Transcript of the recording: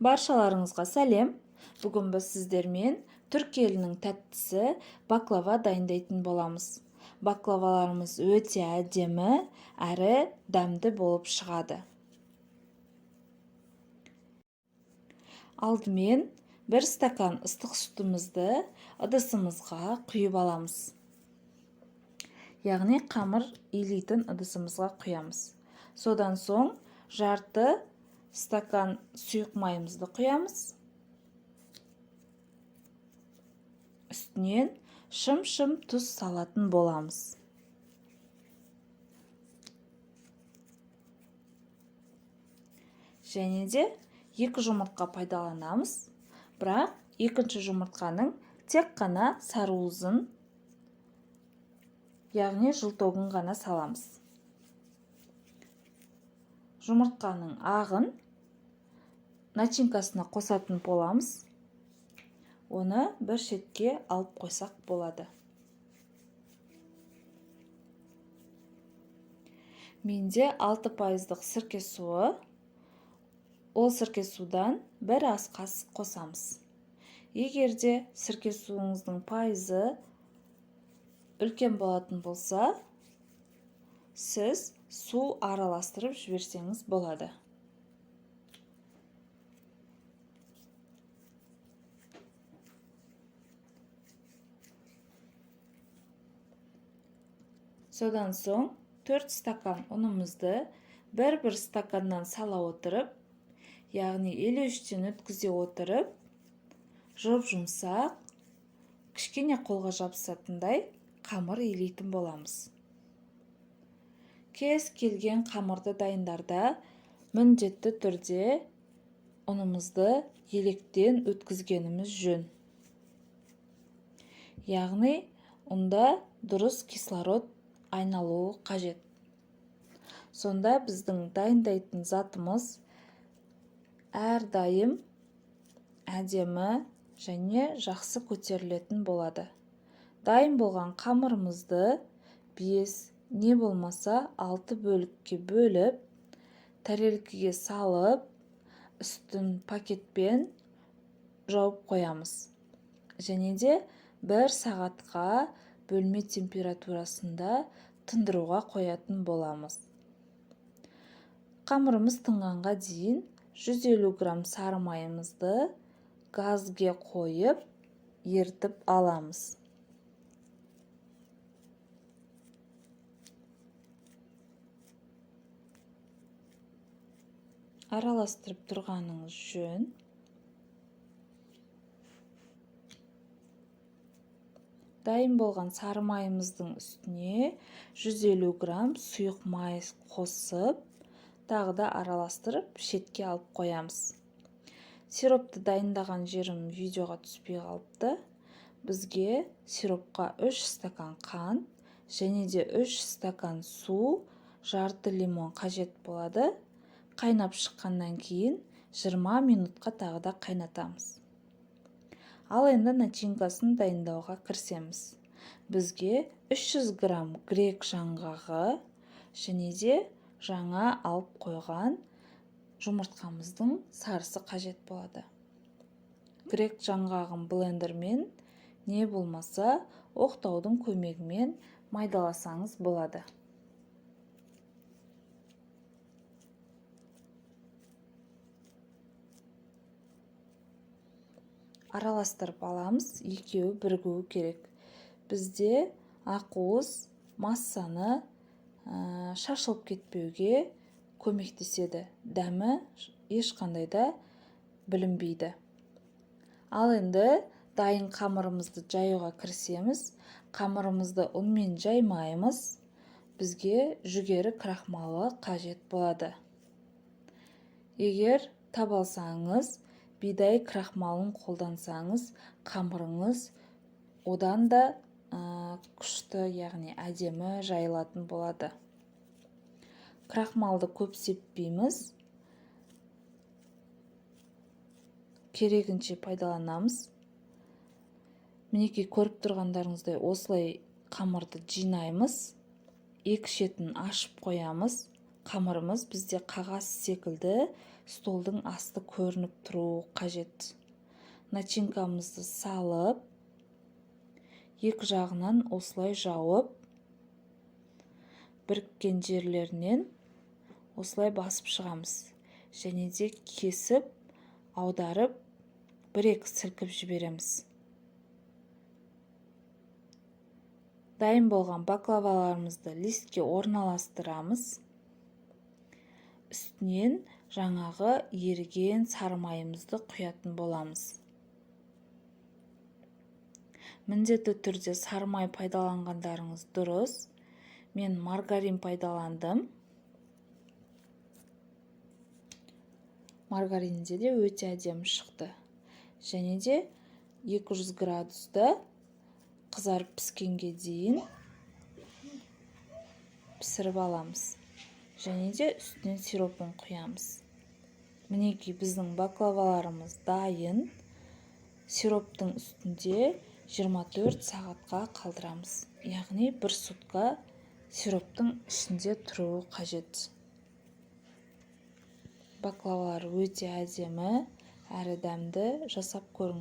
Баршаларыңызға сәлем! Бүгін біз сіздермен түрік елінің тәттісі баклава дайындайтын боламыз. Баклаваларымыз өте әдемі әрі дәмді болып шығады. Алдымен бір стакан ыстық сүтімізді ыдысымызға құйып аламыз. Яғни қамыр илейтін ыдысымызға құямыз. Содан соң жарты стакан сұйық майымызды құямыз. Үстінен шым-шым тұз салатын боламыз. Және де 2 жұмыртқа пайдаланамыз, бірақ екінші жұмыртқаның тек қана сарыуызын, яғни желтогын ғана саламыз. Жұмыртқаның ағын начинкасына қосатын боламыз. Оны бір шетке алып қойсақ болады. Менде 6% сірке суы. Ол сірке судан бір ас қасық қосамыз. Егер де сірке суыңыздың пайызы үлкен болатын болса, сіз су араластырып жіберсеңіз болады. Содан соң 4 стакан ұнымызды бір-бір стаканнан сала отырып, яғни елу үштен өткізе отырып, жұп-жұмсақ, кішкене қолға жабысатындай қамыр илейтін боламыз. Кез келген қамырды дайындарда міндетті түрде ұнымызды електен өткізгеніміз жөн. Яғни ұнда дұрыс кислород айналуы қажет. Сонда біздің дайындайтын затымыз әрдайым әдемі және жақсы көтерілетін болады. Дайын болған қамырымызды 5, не болмаса 6 бөлікке бөліп, тәрелкеге салып, үстін пакетпен жауып қоямыз. Және де 1 сағатқа бөлме температурасында тындыруға қоятын боламыз. Қамырымыз тынғанға дейін 150 грамм сары майымызды газге қойып, ерітіп аламыз. Араластырып тұрғаныңыз жөн. Дайын болған сары майымыздың үстіне 150 грамм сұйық май қосып, тағы да араластырып, шетке алып қоямыз. Сиропты дайындаған жерім видеоға түспей қалыпты. Бізге сиропқа 3 стакан қант және де 3 стакан су, жарты лимон қажет болады. Қайнап шыққаннан кейін 20 минутқа тағы да қайнатамыз. Ал енді начинкасын дайындауға кірісеміз. Бізге 300 грамм грек жаңғағы және де жаңа алып қойған жұмыртқамыздың сарысы қажет болады. Грек жаңғағын блендермен, не болмаса оқтаудың көмегімен майдаласаңыз болады. Араластырып аламыз, екеуі бірігуі керек. Бізде ақуыз массаны шашылып кетпеуге көмектеседі. Дәмі ешқандай да білінбейді. Ал енді дайын қамырымызды жаюға кірісеміз. Қамырымызды ұнмен жаймаймыз. Бізге жүгері крахмалы қажет болады. Егер таба алсаңыз, бидай крахмалын қолдансаңыз, қамырыңыз одан да күшті, яғни әдемі жайылатын болады. Крахмалды көп сеппейміз, керегінше пайдаланамыз. Мінекей көріп тұрғандарыңыздай осылай қамырды жинаймыз. Екі шетін ашып қоямыз. Қамырымыз бізде қағаз секілді, столдың асты көрініп тұруы қажет. Начинкамызды салып, екі жағынан осылай жауып, біріккен жерлерінен осылай басып шығамыз және де кесіп, аударып, бір-екі сілкіп жібереміз. Дайын болған баклаваларымызды листке орналастырамыз. Үстінен жаңағы еріген сары майымызды құятын боламыз. Міндетті түрде сары май пайдаланғандарыңыз дұрыс. Мен маргарин пайдаландым. Маргаринде де өте әдемі шықты. Және де 200 градуста қызарып піскенге дейін пісіріп аламыз. Және де үстінен сиропын құямыз. Мінекей, біздің баклаваларымыз дайын. Сироптың үстінде 24 сағатқа қалдырамыз. Яғни бір сутка сироптың ішінде тұруы қажет. Баклавалар өте әдемі әрі дәмді, жасап көріңіздер.